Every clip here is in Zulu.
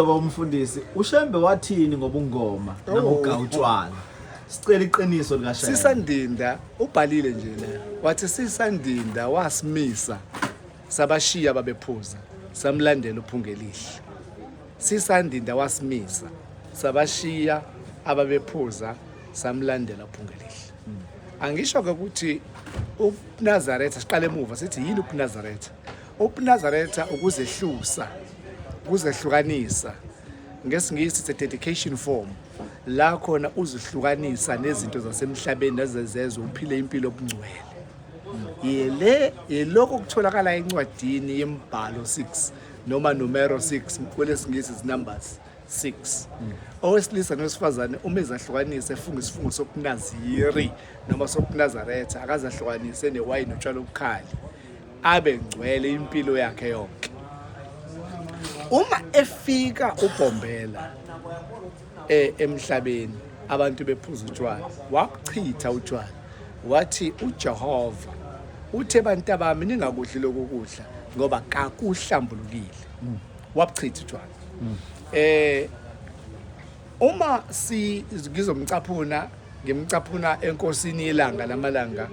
Baba umfundisi, uShembe wathini ngobungoma nangogawutshwala? Sicela iqiniso likaShembe. Sisandinda ubhalile nje la. Wathi sisandinda wasimisa sabashiya babephuza samlandela uPhungelihle. Sisandinda wasimisa sabashiya ababephuza samlandela uPhungelihle. Angisho ke ukuthi uNazaretha siqale emuva sithi yini uNazaretha? UbuNazaretha ukuzehlusa, ukuzehlukanisa. NgesiNgisi it's a dedication form. La khona uzihlukanisa nezinto zasemhlabeni nezezezwe uphile impilo obungcwele. Yele yilokho okutholakala encwadini yemibhalo 6 noma numero 6 kwelesingisi is numbers 6. Owesilisa nowesifazane uma ezahlukanisa efunga isifungo sobuNaziri noma sobuNazaretha akazahlukanise newayini notshwala obukhali. Abe ngcwele impilo yakhe yonke. Uma efika uBhombela emhlabeni abantu bephuza utshwala, wabuchitha utshwala, wathi uJehova uthe bantu abami ningakudli lokhu kudla ngoba kakuhlambulukile. Wabuchitha utshwala. Uma si ngizomcaphuna ngimcaphuna enkosini yelanga lamalanga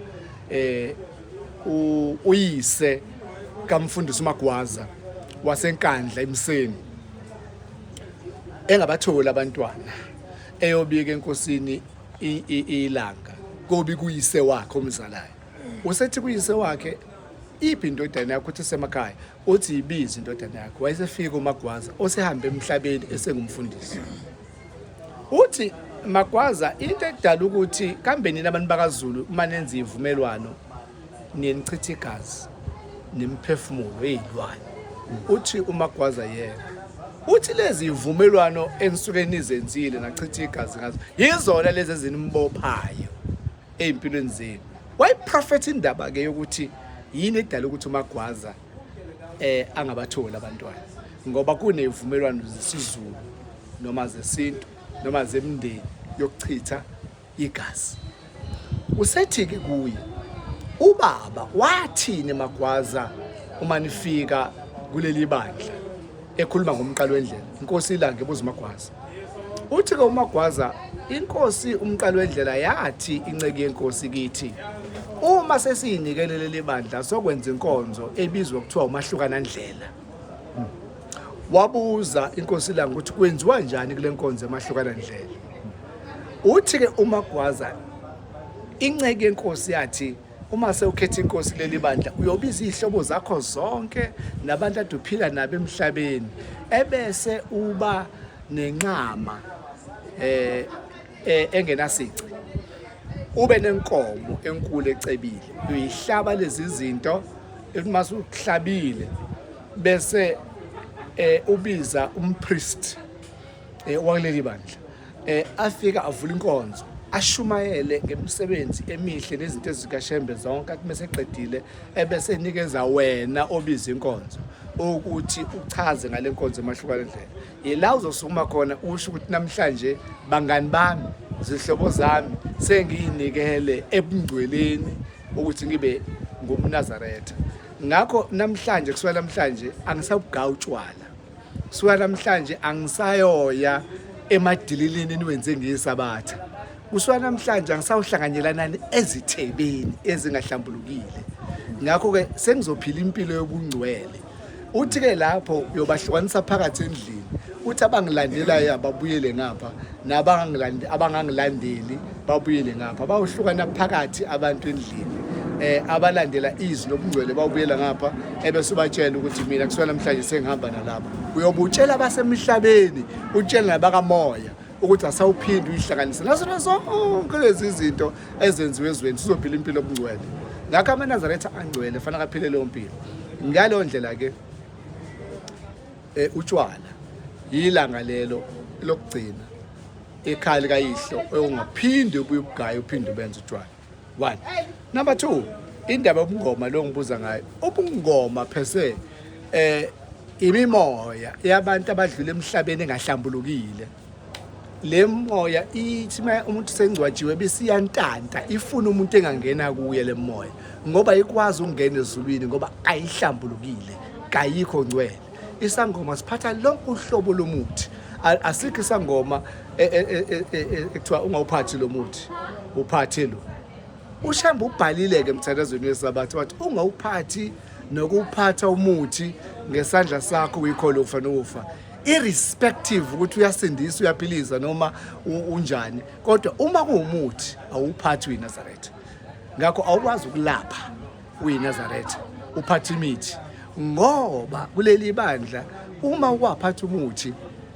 uyise kamfundisi uMagwaza waseNkandla eMseni engabatholi abantwana eyobika enkosini ilanga kobi kuyise wakhe omzalayo usethi kuyise wakhe iphi indodana yakho uthi semakhaya uthi ibize indodana yakho wayesefika uMagwaza osehambe emhlabeni esengumfundisi uthi Magwaza into edala ukuthi kambe nina abantu bakaZulu uma nenza ivumelwano niye nichithe igazi nemiphefumulo eyilwane uthi uMagwaza yena uthi lezi ivumelwano enisuke nizenzile nachitha igazi ngazo yizona lezi ezinibophayo ey'mpilweni zenu wayiprofetha indaba-ke yokuthi yini edala ukuthi uMagwaza angabatholi abantwana ngoba kunezivumelwano zesiZulu noma zesintu noma zemndeni yokuchitha igazi. Usethi-ke kuye ubaba wathini Magwaza uma nifika kuleli bandla ekhuluma ngomqalo wendlela inkosi iLanga ebuza uMagwaza uthi-ke uMagwaza inkosi umqalo wendlela yathi inceki yenkosi kithi uma sesiyinikele leli bandla sokwenza inkonzo ebizwa kuthiwa umahlukana ndlela. Wabuza inkosi iLanga ukuthi kwenziwa njani kule nkonzo emahlukana ndlela. Uthi-ke uMagwaza inceki yenkosi yathi uma sewukhetha inkosi kuleli bandla uyobiza iy'hlobo zakho zonke nabantu ade uphila nabo emhlabeni ebese uba nenqama engenasici ube nenkomo enkulu ecebile uyihlaba lezi zinto uma usuhlabile bese ubiza umpriest wakuleli bandla afika avula inkonzo ashumayele ngemisebenzi emihle nezinto ezikaShembe zonke athi meseqedile ebese enikeza wena obiza inkonzo ukuthi uchaze ngale nkonzo emahlukane ndlela yila uzosukuma khona usho ukuthi namhlanje bangani bami zihlobo zami sengiyinikele ebungcweleni ukuthi ngibe ngumNazaretha ngakho namhlanje kusuka namhlanje angisabugayi utshwala kusuka namhlanje angisayoya emadililini eniwenze ngesabatha kusuka namhlanje angisawuhlanganyelanani ezithebeni ezingahlambulukile ngakho-ke sengizophila impilo yobungcwele uthi-ke lapho uyobahlukanisa phakathi endlini uthi abangilandelayo ababuyele ngapha nabangangilandeli babuyele ngapha bawuhlukana phakathi abantu endlini abalandela izwi lobungcwele bawubuyela ngapha ebese ubatshela ukuthi mina kusuka namhlanje sengihamba nalabo uyobutshela abasemhlabeni utshele nabakamoya ukuthi asawuphinde uyihlanganise nazo zonke lezi zinto ezenziwe ezweni sizophila impilo obungcwele ngakho amaNazaretha angcwele fanele aphile leyo mpilo ngaleyo ndlela ke utshwala yilanga lelo lokugcina ekhaya likayihlo ungaphinde ubuye ubugaye uphinde ubenze utshwala one number 2 indaba yobungoma lo ngibuza ngayo ubungoma phese imimoya yabantu abadlula emhlabeni engahlambulukile le moya ithi umuntu sengcwatshiwe besiyantanta ifuna umuntu engangena kuye le moya ngoba ikwazi ukungena ezulwini ngoba ayihlambulukile kayikho ngcwele. Isangoma siphatha lonke uhlobo lomuthi. Asikho isangoma ekuthiwa ungawuphathi lo muthi, uphathe lo. UShembe ubhalile-ke emthandazweni weSabatha wathi ungawuphathi nokuwuphatha umuthi ngesandla sakho uyikhole ufa nokufa, irrespective ukuthi uyasindisa, uyaphilisa noma unjani, kodwa uma kuwumuthi awuphathi uyiNazaretha. Ngakho awukwazi ukulapha uyiNazaretha uphatha imithi, ngoba kuleli bandla uma ukwaphatha umuthi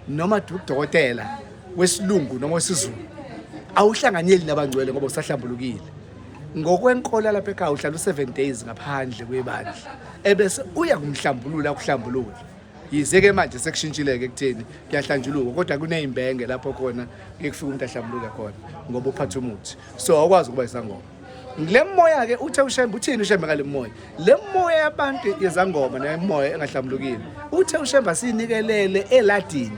noma udokotela wesilungu noma wesiZulu awuhlanganyeli nabangcwele ngoba usahlambulukile. Ngokwenkolo lapha ekhaya uhlala u-7 days ngaphandle kwebandla ebese uya kumhlambulula akuhlambulule. Yize-ke manje sekushintshile-ke ekutheni kuyahlanjulukwa, kodwa kuneyimbenge lapho khona kuye kufike umuntu ahlambuluke khona ngoba uphatha umuthi. So awukwazi ukuba isangoma. Ngile moya-ke uthe uShembe, uthini uShembe ngale moya? Le moya yabantu yezangoma nemoya engahlambulukile, uthe uShembe asiyinikelele eladini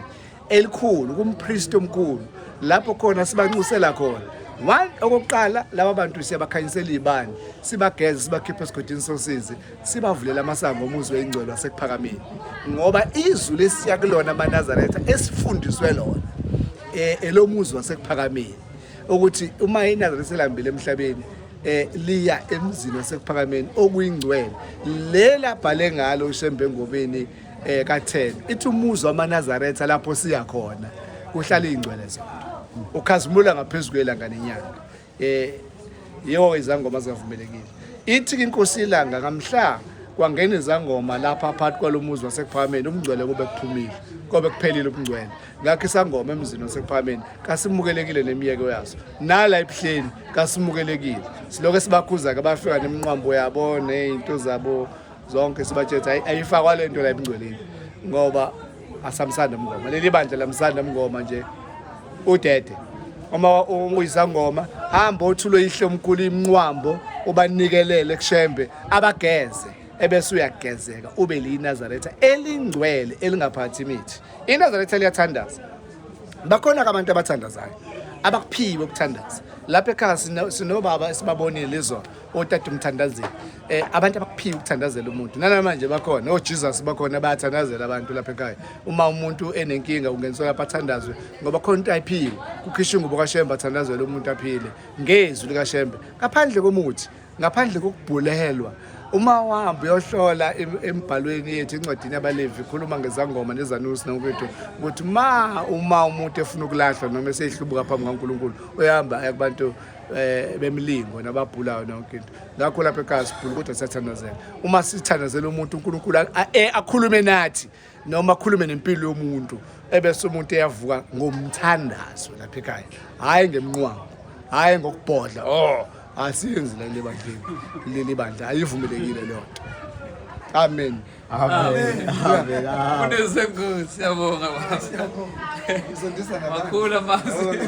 elikhulu kumpristi omkhulu lapho khona sibanxusela khona. One, okokuqala laba bantu siyabakhanyisela iy'bani, sibageze, sibakhiphe esigodini sosizi, sibavulela amasango omuzi weyingcwele wasekuphakameni, ngoba izwi lesiya kulona amaNazaretha esifundiswe lona elomuzi wasekuphakameni, ukuthi uma iNazaretha elambile emhlabeni liya emzini wasekuphakameni okuyingcwele. Lela bhale ngalo uShembe engomeni ka-10 ithi umuzi wamaNazaretha lapho siya khona kuhlala iy'ngcwele zona, ukhazimula ngaphezu kwelanga nenyanga. Yebo, izangoma zingavumelekile. Ithi ke inkosi ilanga ngamhla kwangena izangoma lapha phakathi kwalomuzi wasekuphakameni, ubungcwele kube kuphumile, kobe kuphelile ubungcwele. Ngakho isangoma emzini wasekuphakameni kasimukelekile nemiyeko yaso, nala ebuhleni kasimukelekile. Silokho esibakhuza-ke bafika neminqwambo yabo ney'nto zabo zonke, sibatshela ukuthi ayifakwa le nto la ebungcweleni ngoba asamsanda mngoma. Leli bandla lamsanda mngoma nje udede. Uma uyisangoma hamba othule ihle omkhulu imnqwambo ubanikelele kuShembe abageze, ebese uyagezeka ube liyiNazaretha elingcwele elingaphathi imithi. INazaretha liyathandaza. Bakhona abantu abathandazayo abakuphiwe ukuthandaza. Lapha ekhaya sinobaba esibabonile izolo, otata umthandazeli, abantu abakuphiwe ukuthandazela umuntu. Nanamanje bakhona oJesus, bakhona bayathandazela abantu lapha ekhaya. Uma umuntu enenkinga ungeniswa lapha athandazwe, ngoba khona into ayiphiwe. Kukhishwa ingubo kaShembe athandazele umuntu aphile ngezwi likaShembe, ngaphandle komuthi, ngaphandle kokubhulelwa. Uma uhamba uyohlola emibhalweni yethu encwadini yabaLevi ikhuluma ngezangoma nezanusi nokwethu ukuthi uma umuntu efuna ukulahlwa noma eseyihlubuka phambi kaNkulunkulu uyahamba aya kubantu bemilingo nababhulayo nonke into. Ngakho lapha ekhaya sibhula kodwa siyathandazela. Uma sithandazela umuntu uNkulunkulu akhulume nathi noma akhulume nempilo yomuntu, ebese umuntu eyavuka ngomthandazo lapha ekhaya, hhayi ngemnqwambo, hhayi ngokubhodla. Oh, asiyenzi la lebandleni, leli bandla ayivumelekile leyo nto. Amen. Amen. Amen. Kunezenkosi, siyabonga baba. Makhulu amazwi.